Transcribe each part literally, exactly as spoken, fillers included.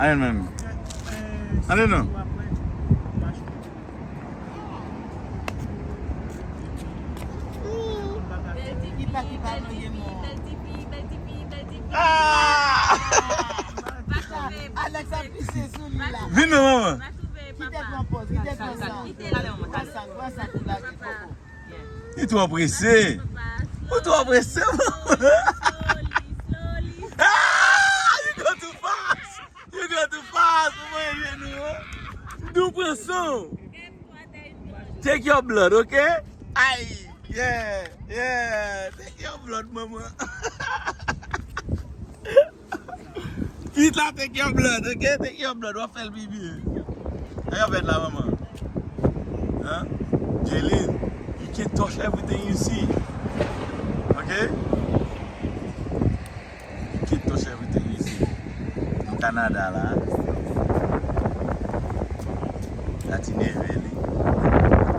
Ayen menm. Ale non. Ah! Alex ap pise sou li la. Vin non, manman. Kite pran pòz, kite pran sa. Pran sa, pran sa pou lage koko. Li twò prese. Ou twò prese, manman. Ah! You go too fast. You go too fast. Ou voye jenou, hein? Nou pran san. Take your blood, ok? Ay, yeah, yeah. Take your blood, manman. Kit la, take your blood, ok? Take your blood, w ap fè l pi byen. Sa y ap fèt la, manman? Hein? Jaylin, you can touch everything you see. Ok? You can touch everything you see. Nou Kanada la. Tati neve li.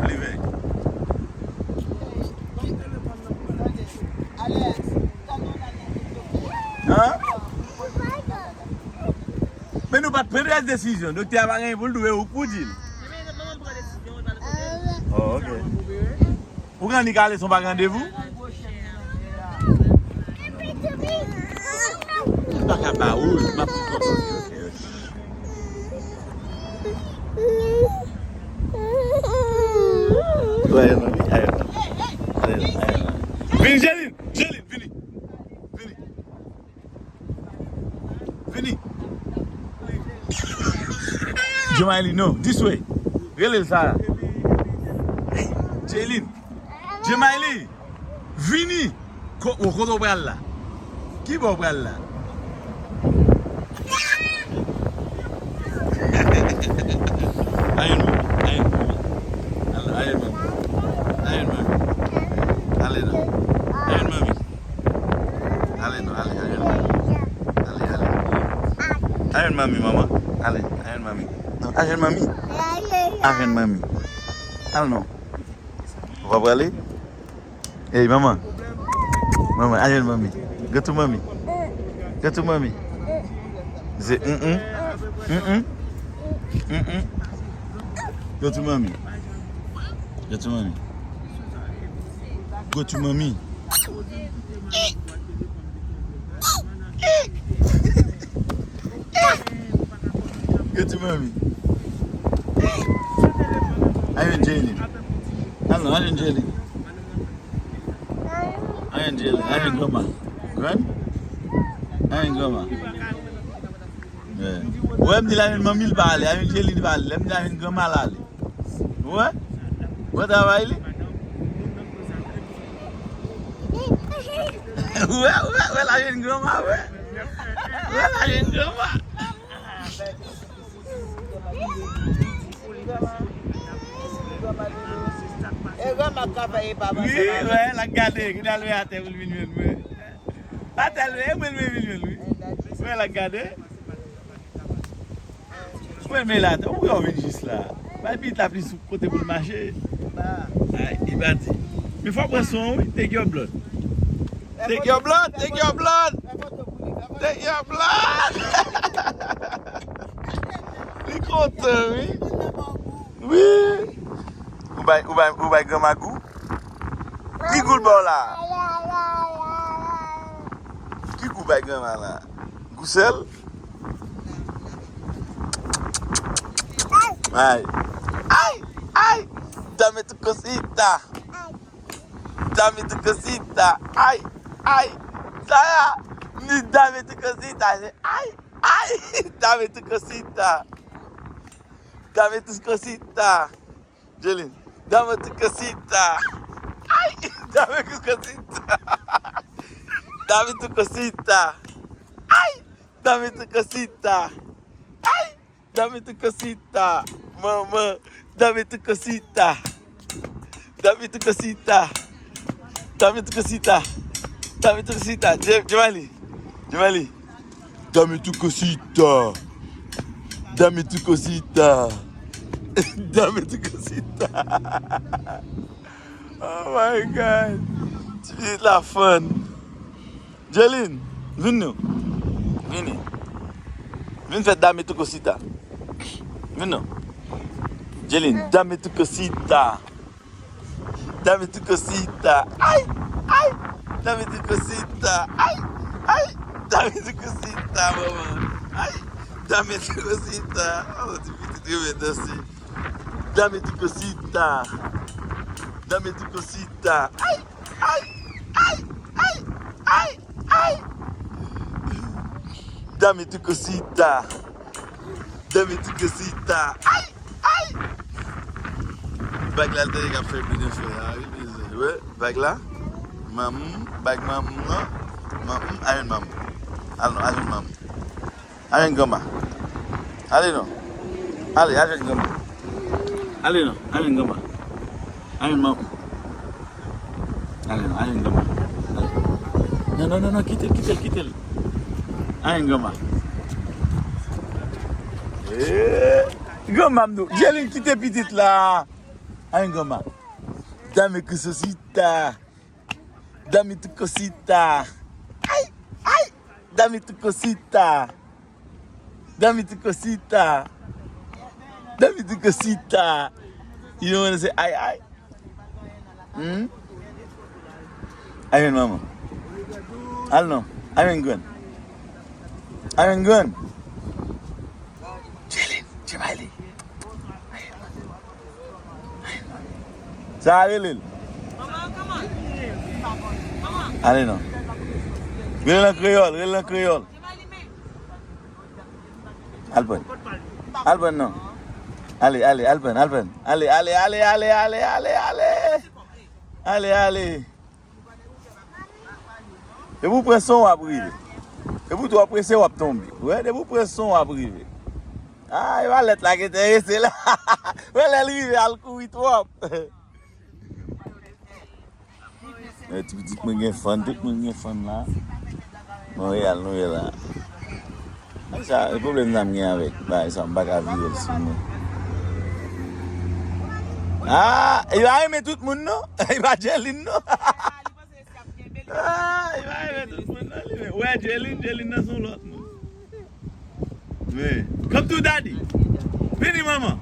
Olive. Hein? Men nou pa t pran rès desizyon. Doktè a pa gen pou l di w, e ou k pou di l. Oh, ok. Ou gen annik ale, se yon pa randevou? M pa ka ba ou l, m ap pran kòb. Wè, manmi, ayo, manmi. Ale, ayo, manmi. Vini, Jelin! Jelin, vini! Vini! Vini! Jomaili, no, this way. Rele l sa. Jelin. Jomaili. Vini. Ko-, o, kote w pral la? Ki bò w pral la? Ayen, manmi. Ayen, manmi. Ayen, manmi. Ayen, manmi. Ale non. Ayen, manmi. Ale non, ale, ayen, manmi. Ale, ale. Ayen, manmi, manman. Ale, ayen, manmi. Non, ayen, manmi. Ayen, manmi. Ale non. Ou pa prale? Ey, manman. Manman, ayen, manmi. Go to manmi. Go to manmi. Se mm-mm. Mm-mm. Mm-mm. Go to manmi. Go to manmi. Go to manmi. Go to manmi. Ayen, Jelin. Al non, ayen, Jelin. Ayen, Jelin. Ayen, granma. Gran? Ayen, granma. Yeah. Wè, m di l ayen manmi, l pa ale. Ayen, Jelin, li pa ale. Lè m di ayen granma, l ale. Wè? Wè travay li? Wè, wè, wè la jèn granma, wè. Wè la jèn granma. E granma k ka fè e pa pase. Wi, wè, l ap gade, ki l al wè atè pou l vin jwenn mwen. Atè l wè, e mwen l vin jwenn, wi. Wè, l ap gade. Ou menm la, ou wè w vin jis la. Bay pitit la plis kote pou l mache. Ay, li pati. Men fò w pran swen w, wi. Take your blood. Take your blood, take your blood. Take your blood. Li kontan, wi. Wi. Ou bay, ou bay, ou bay granma gou? Ki gou l ba w la? Ki gou bay granma la? Gou sèl? Ay. Ay! Ay! Dame tu cosita. Dame tu cosita. Ay! Ay! Saya! Ni dame tu cosita. Ay! Ay! Dame tu cosita. Dame tu cosita. Jelin, dame tu cosita. Ay, dame tu cosita. Dame tu cosita. Ay, dame tu cosita. Ay, dame tu cosita. Manman, dame tu cosita. Dame tu cosita. Dame tu cosita. Dame tu cosita. Jemali. Jemali. Dame tu cosita. Dame tu cosita. Dame tu cosita. Oh my God. Ti pitit la fun. Jelin, vin non. Vini. Vin fè dame tu cosita. Vin non. Jelin, dame tu cosita. Dame tu cosita. Ay, ay. Dame tu cosita. Ay, ay. Dame tu cosita, manman. Ay. Dame tu cosita. Oh, ti pitit renmen danse. Dame tu cosita. Dame tu cosita. Ay, ay, ay, ay, ay, ay. Dame tu cosita. Dame tu cosita. Ay, ay. Bag la, l tande k ap fè byen fè a, wi, mezanmi. Wè, bag la. Manm, bag manm nan. Manm, ayen manm. Al non, al jwenn manm. Al jwenn granma. Ale non. Ale, al jwenn granma. Ale non, al jwenn granma. Al jwenn manm. Ale non, al jwenn granma. Ale. Non, non, non, non, kite l, kite l, kite l. Al jwenn granma. Eh, granma m do. Jelin kite pitit la. Al jwenn granma. Dame cosita. Dame tu cosita. Ay, ay. Dame tu cosita. Dame tu cosita. Dame tu cosita. You don't wanna say ay, ay? Hmm? Ayen manman. Al non. Ayen grann. Ayen grann. Jelin, Jemali. Sa a rele l. Ale non. Rele l an kreyòl, rele l an kreyòl. Al pran. Al pran non. Ale, ale, al pran, al pran. Ale, ale, ale, ale, ale, ale, ale. Ale, ale. Depi w pran son, w ap rive. Depi w twò prese, w ap tonbe. Wè, depi w pran son, w ap rive. Ah, e pa lèt la ki enterese la. Wè, lè l rive, al kouri twòp. Wè, ti pitit mwen gen fan, tout moun gen fan la. Monreyal, nou ye la. Sa, e pwoblèm sa m gen avèk bagay sa, m pa ka vire l sou mwen. Ah, e pa renmen tout moun, non? E pa Jelin, non? Ah, e pa renmen tout moun, non, li menm. Wè, Jelin, Jelin nan se yon lòt moun. Men, come to daddy. Vini, manman.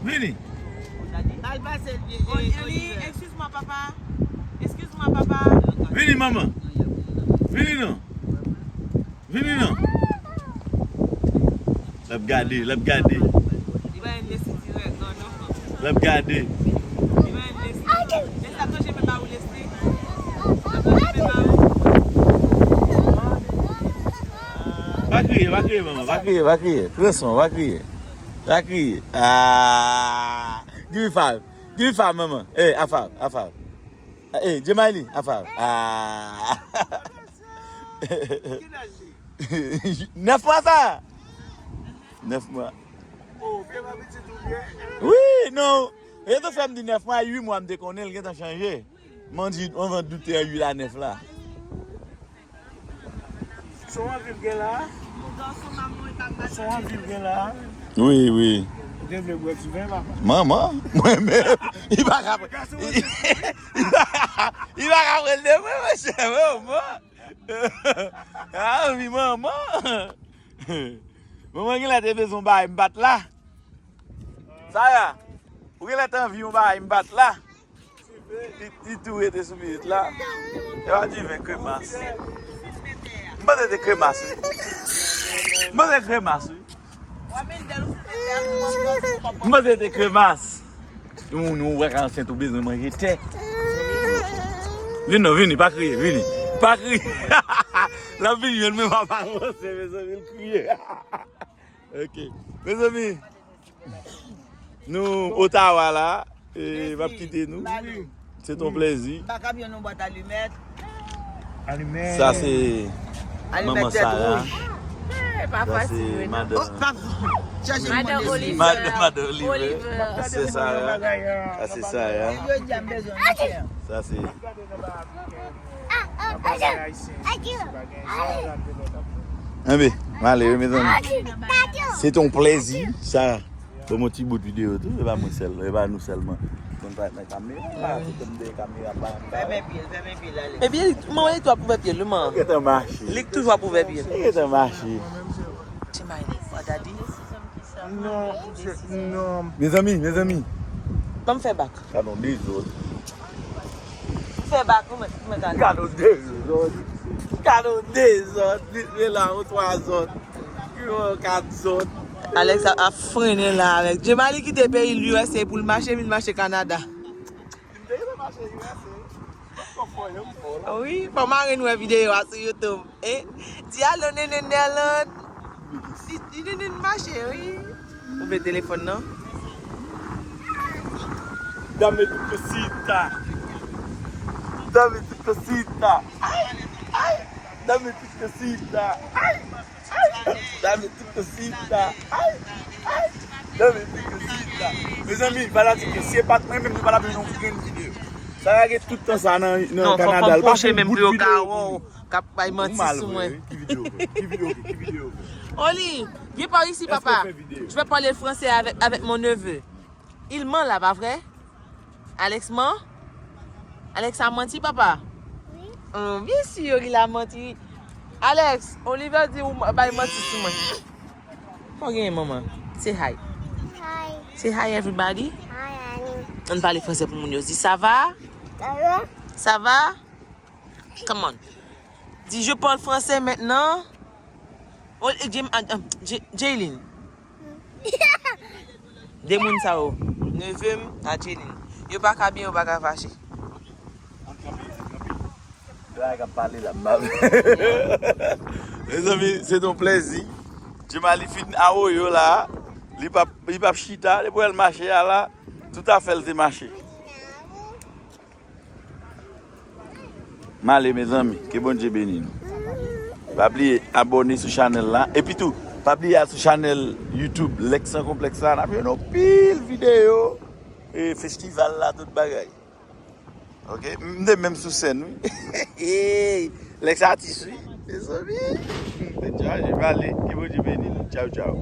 Vini. Al pase l, vye, eh, Oliver. Excuse-moi, papa. Excuse-moi, papa. Vini, manman. Vini, non. Vini, non. L ap gade, l ap gade. Li ba N D C dirèk, non, non. L ap gade. Li ba N D C. Lè sa tonje men ba ou lese. Sa tonje men ba ou. Pa kriye, pa kriye, manman, pa kriye, pa kriye. Pran son, pa kriye. Pa kriye. Ah. Give me five. Give me five, manman. Eh, a five, a five. Eh, Jemali, a five. Ah. Nèf mwa sa? Nèf mwa. Wi, non. Rezo fè m di nèf mwa, uit mwa m te konnen, l gentan chanje. Mwen di, anvan doute an uit a nèf la. Son anvi l gen la? Son anvi l gen la? Wi, wi. Ou te vle bwè ti ven, papa? Manman, mwen menm. Li pa ka, li pa ka pran l de mwen, monchè, manman. Ah, wi, manman. Manman genlè te bezwen bay m bat la. Sara, ou genlè te anvi yon bagay m bat la. Li, li tou rete sou pitit la. E pa diven, kremas. M panse te kremas, wi. M panse kremas, wi. M panse te kremas. Yon moun ou wè ka ansent ou bezwen manje tè. Vin non, vini, pa kriye, vini. Pa kriye. L ap vin jwenn mwen, papa ranse, mezanmi, l kriye. Ok. Mezanmi, nou Ottawa la, e, m ap kite nou. Se ton plezi. M pa ka byen yon bwat alimèt. Alimèt. Sa se manman Sara. Sa se madanm. Madanm Oliver. Madanm, madanm Oliver. Oliver. Sa se Sara. Sa se Sara. Sa se Anben, m ale wi, mezanmi. Se te yon plezi, sa. Ban m yon ti bout videyo tou, e pa mwen sèl, e pa nou sèlman. Konn pa nan kamera, tout moun dèyè kamera pa. Fèmen pye l, fèmen pye l, ale. Ebyen, manman li tou ap ouvè pye l, wi, man. Li gentan mache. Li toujou ap ouvè pye l. Li gentan mache. Ti Miley. Daddy. Non, non. Mezanmi, mezanmi. Ban m fè bak. Gade yon dezòd. Fè bak, ou mèt, ou mèt ale. Gade yon dezòd. Gade yon dezòd. Li la, yon twa zòd. Yon kat zòd. Alex ap, ap frennen la avèk. Djemali kite peyi l U S A pou l mache, vin mache Kanada. Wi, fò marenn wè videyo a sou YouTube. Eh, di alo, Nene Nerlande. Di, di Nene mache, wi. Ou vle telefòn nan? Dame tu cosita. Dame tu cosita. Ay, ay. Dame tu cosita. Ay, ay. Dame tu cosita. Ay, ay. Dame tu cosita. Mezanmi, fanatik yo, si e pa t mwen menm, nou pa t ap jwenn yon grenn videyo. Sa lage tout tan sa nan, nan Kanada. Non, fò m poche menm pou yo ka wè w k ap bay manti sou mwen. Ki videyo w fè? Ki videyo w fè? Ki videyo w fè? Oli, viens par ici, papa. Je vais parler français avec, avec mon neveu. Il ment là, pas vrai? Alex ment? Alex a menti, papa? Oui. Oh, bien sûr, il a menti. Alex, Oliver di ou bay manti sou mwen. Fò genyen manman. Say hi. Hi. Say hi, everybody. Hi, Annie. Ann pale franse pou moun yo. Di, ça va? Ça va? Ça va? Come on. Di, je parle français maintenant. Oh, eh, Jim-, ah, ah, J-, Jaylin. De moun sa yo. Neve m a Jaylin. Yo pa ka byen, yo pa ka fache. Bagay k ap pale la, m pa vle. Mezanmi, se t on plèzi. Jemali fin awoyo la. Li p ap, li p ap chita. Depi w wè l mache a la, tout afè l te mache. M ale, mezanmi. Ke Bondye beni nou. Pa bliye abòne sou chanèl la. Epi tou, pa bliye al sou chanèl YouTube Lex Sans Complexe la. N ap jwenn anpil videyo. E festival la, tout bagay. Ok? M te menm sou sèn, wi. Hey! Lex atis, wi. Mezanmi. M te chaje pale. Ke Bondye beni nou. Tchaw, tchaw.